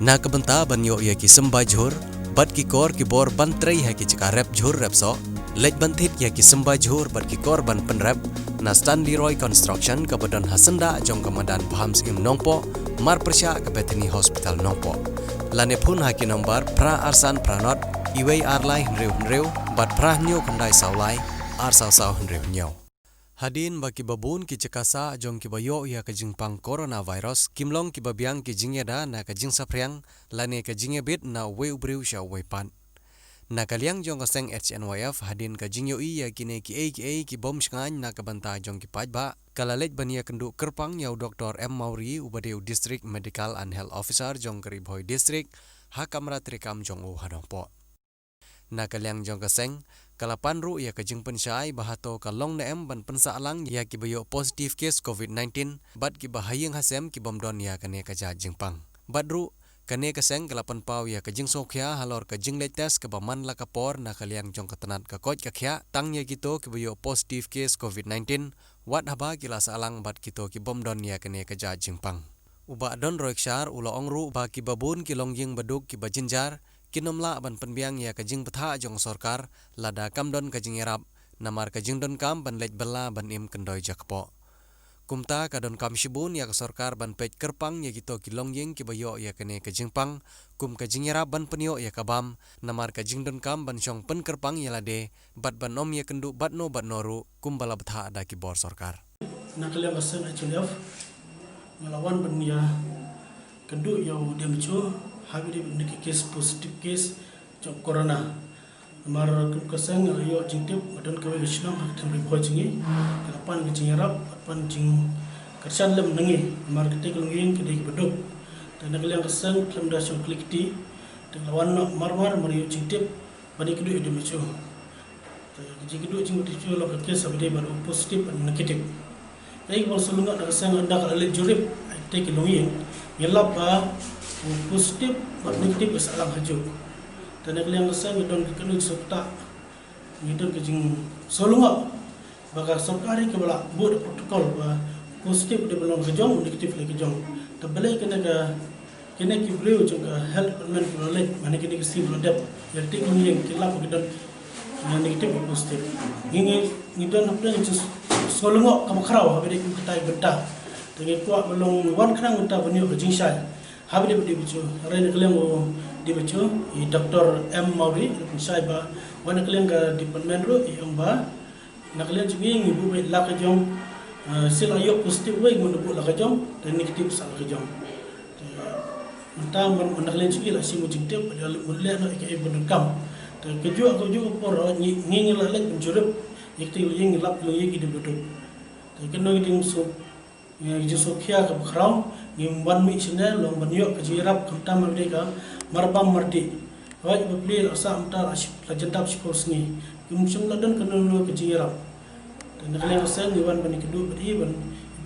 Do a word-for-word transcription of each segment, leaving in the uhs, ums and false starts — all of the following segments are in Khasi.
Na ka bynta ban ïoh ïa ki symbai jhur bad ki kor ki bor ban trei ha ki jaka rep jhur rep soh, leit ban thied ïa ki symbai jhur bad ki kor ban pynrep na Stanley Roy Construction kaba don ha syndah jong ka madan Bham Syiem Nongpoh, mar pyrshah ka Bethany Hospital Nongpoh. Lane phone ha ki nombar phra ar san phra nod, iwei ar lai hynriew hynriew bad phra hynñiew khyndai saw lai, ar saw saw hynriew hynñiew. Hadien ba kiba bun ki jaka sah jong kiba ïoh ïa ka jingpang coronavirus kim long kiba biang ki jingïada na ka jingsaphriang lane ka jingïabit na uwei u briew sha uwei pat. Na ka liang jong ka seng H N Y F, hadien ka jingïohi ïa kine kiei kiei ki bym shngaiñ na ka bynta jong ki paidbah, ka la leit ban ïakynduh kyrpang ïa u Doktor M Mawrie uba dei u District Medical and Health Officer jong ka Ri Bhoi District ha kamra treikam jong u ha Nongpoh. Na ka liang jong ka seng, ka la pan ruh ïa ka jingpynshai ba hato ka long ne em ban pynsah lang ïa kiba ïoh positive case COVID nineteen bad kiba ha ïing ha sem ki bym don ïa kane ka jait jingpang. Bad ruh, kane ka seng ka la pynpaw ïa ka jingsngewkhia halor ka jingleit test kaba man la ka por na ka liang jong ka tnat ka koit ka khiah tang ïa kito kiba ïoh positive case COVID nineteen, wat haba ki la sah lang bad kito ki bym don ïa kane ka jait jingpang. U Bah Donroy Kshar u la ong ruh ba kiba bun ki longïing baduk kiba jynjar kin ym lah ban pynbiang ïa ka jingbthah jong sorkar lada kam don ka jingïarap, namar ka jingdonkam ban leit bylla ban im kyndoi jakpoh. Kumta ka donkam shibun ïa ka sorkar ban peit kyrpang ïa kito ki longïing kiba ïoh ïa kane ka jingpang kum ka jingïarap ban pynïoh ïa ka bam, namar ka jingdonkam ban shong pynkyrpang ïa lade bad ban ym ïakynduh bad no bad no ruh kumba la bthah da ki bor sorkar. Na ka liang ka seng H N Y F, nga la wan ban ïakynduh ïa u D M H O ha kaba dei bad ki case, positive case jong corona. Namar kum ka seng nga la ïoh jingtip ba don kawei ka shnong ha ka thaiñ Ri Bhoi jong ngi ka la pan ka jingïarap, ka la pan jingkyrshan lem na ngi, namar katei ka longïing ka dei kaba duk. Te na ka liang ka seng khlem da shong kli kti, te nga la wan noh mar mar, mar ïoh jingtip ban ïakynduh ïa u D M H O. Te ka jingkynduh jingmut jong u la ka case ba dei bad u positive bad negative. Kaei kaba sngewlyngngoh na ka seng, ynda ka la leit jurip ha katei ka longïing, ngi lap ba u positive bad negative ka sah lang hajuh. Te na ka liang ka seng ngi don ka kynnoh sngewthuh, ngi don ka jingsngewlyngngoh ba ka sorkar hi kaba la buh da protocol ba positive dei ban long ka jong, negative la ka jong. Te balei kane ka, kine ki briew jong ka health department kiba la leit mane kine ki sngi ba la dep ïa katei ka longïing ki lap ba ki don, uh, negative bad positive. Ngi, ngi, ngi don hapdeng jingsngewlyngngoh kaba khraw haba dei kum katei ka bynta. Te ngi kwah ba long wan khnang mynta ban ïoh ka jingshai ha kaba dei bad D M H O. Hynrei na ka liang u D M H O, i Doktor M Mawrie, la pynshai ba wan na ka liang ka department ruh i ong ba na ka liang jong ngi ngi buh beit la ka jong, eh, shu la ïoh positive wei ngi buh la ka jong, te negative sah la ka jong. Te mynta man, man na ka liang jong ngi la shim u jingtip ba la mut leh noh ïa kaei ba donkam. Te kajuh kajuh ka por ngi, ngi, ngi la leit ban jurip ïa katei ka longïing, ngi lap ka longïing ka dei ba duk. Te kano ka jingsngew, ïa ka jingsngewkhia kaba khraw, ngim wan mih shane long ban ïoh ka jingïarap khamtam mar dei ka marbam mardih. Hooid, ba plie la sah mynta la shi, la jan dap shiphew sngi, kim shym la don kano kano ka jingïarap. Te na ka liang ka seng ngi wan ban ïakynduh bad i ban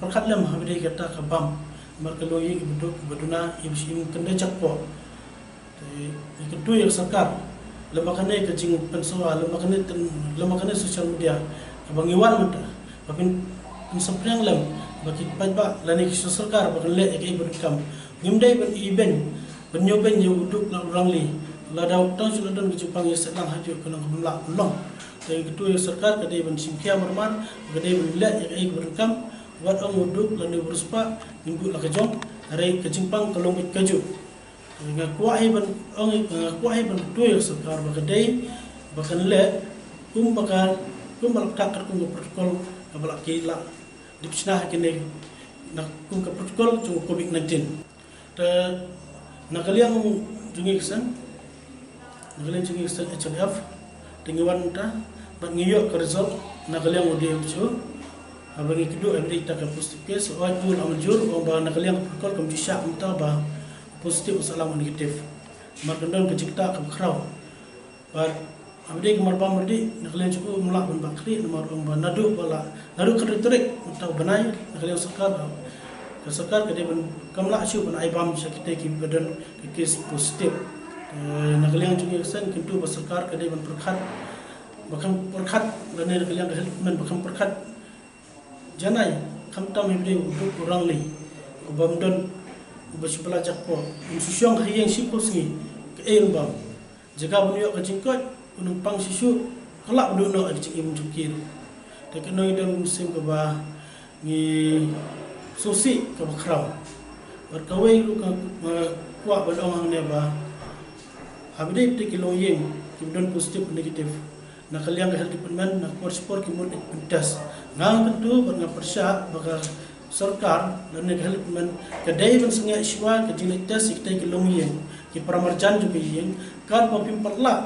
pyrkhat lem ha kaba dei kata ka bam, namar ka long ïa kiba duk kiba duna, ïa ba shim kyndai jakpoh. Te ngi kyntu ïa ka sorkar, lem bad kane ka jingpynsawa, lem bad kane tyn, lem bad kane social media kaba ngi wan mynta, ba phin, phin saphriang lem ba ki paidbah lane ki sha sorkar ba kin leh ïa kaei ba donkam. Ngim dei ban ibeiñ, ban ñiewbeiñ ïa u duk la u rangli. Lada tang shu la don ka jingpang ïa sah lang hajuh ka long kaba ym lah ban long. Te ngi kyntu ïa ka sorkar ka dei ban shim khia marmar, ka dei ban leh ïa kaei kaba donkam. Wat ong u duk lane u riewspah ngin buh la ka jong, hynrei ka jingpang ka long beit kajuh. Nga kwah hi ban ong, nga kwah hi ban kyntu ïa ka sorkar ba ka dei ba kan leh kum ba ka, kum ba la ktah katkum ka protocol kaba la ki la dep shna ha kine, na kum ka protocol jong u COVID nineteen. Te na ka liang jong ngi ka seng, na ka liang jong ngi ka seng H N Y F, te ngi wan mynta bad ngi ïoh ka result na ka liang u D M H O. Haba ngi kynduh haba dei kata ka positive case, hooid u la mynjur, u ong ba na ka liang ka protocol kam ju shah kumta ba positive u sah lang u negative. Namar kan don ka jingktah kaba khraw. Bad haba dei ka marbam mardih, na ka liang jong u ym lah ban bah khlieh namar u ong ba naduh ba la, naduh khatar tarik mynta u bnai, na ka liang sorkar, ka sorkar ka dei ban, kam lah shuh ban ai bam sha kitei kiba don ka case positive. Eh, na ka liang jong ngi ka seng kyntu ba sorkar ka dei ban pyrkhat, ba kan pyrkhat, lane na ka liang ka health department ba kan pyrkhat janai, khamtam haba dei u duk u rangli, u bym don, Ba shu pala jakpoh, um shu shong ha ïing shiphew sngi, kaei ruh bam. Jaka ban ïoh ka jingkoit, un ym pang shisha, ka lah ban duh noh ka jingim jong ki ruh. Te ka nong i don mynsiem kaba ngi sngewsih kaba khraw. Bad kawei ruh ka, uh, kwah ban ong hangne ba, haba dei te ki longïing, ki don positive, negative. Na ka liang ka health department, na ka por shi por ki mut ban test. Nga kyntu bad nga pyrshah ba ka sorkar lane ka health department ka dei ban sngewsih shuwa ka jingleit test ïa kita ki longïing, ki paramarjan jong ka ïing, katba phim pat lah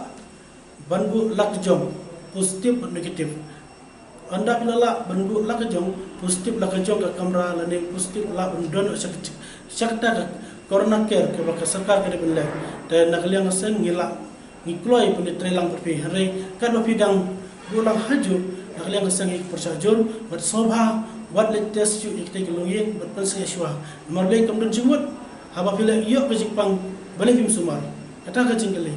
ban buh la ka jong positive bad negative. Ynda phi la lah ban buh la ka jong positive, la ka jong ka kamra lane positive, lah ban don sha ka, sha kata ka corona care kaba ka sorkar ka dei ban leh. Te na ka liang ka seng ngi lah, ngi kloi ban ïatreilang bad phi, hynrei katba phi dang buh lang hajuh, na ka liang ka seng ngi pyrshah jur bad sngewbha wat leit test shuh ïa kita ki longïing bad pynsngewsih shuwa. Namar lei kam don jingmut, haba phi la ïoh ka jingpang, balei phim sumar? Kata ka jingkylli.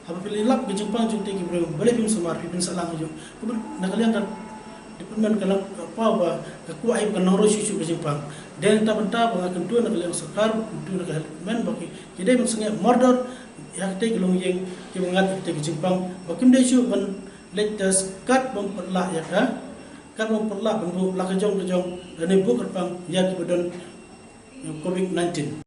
Haba phi la lap ka jingpang jong kita ki briew, balei phim sumar, phi pynsah lang hajuh? Kumno na ka liang ka department ka long ka paw ba ka kwah ïa ka nang roi shuh shuh ka jingpang. Dei na ka bynta ba nga kyntu na ka liang sorkar, kyntu na ka health department ba ki, ki dei ban sngewsih mardor ïa kita ki longïing kiba ngat ïa kita ki jingpang, ba kim dei shuh ban leit test katba ym pat lah ïa ka, katba ym pat lah ban buh la ka jong ka jong lane buh kyrpang ïa kiba don, eh, covid nineteen.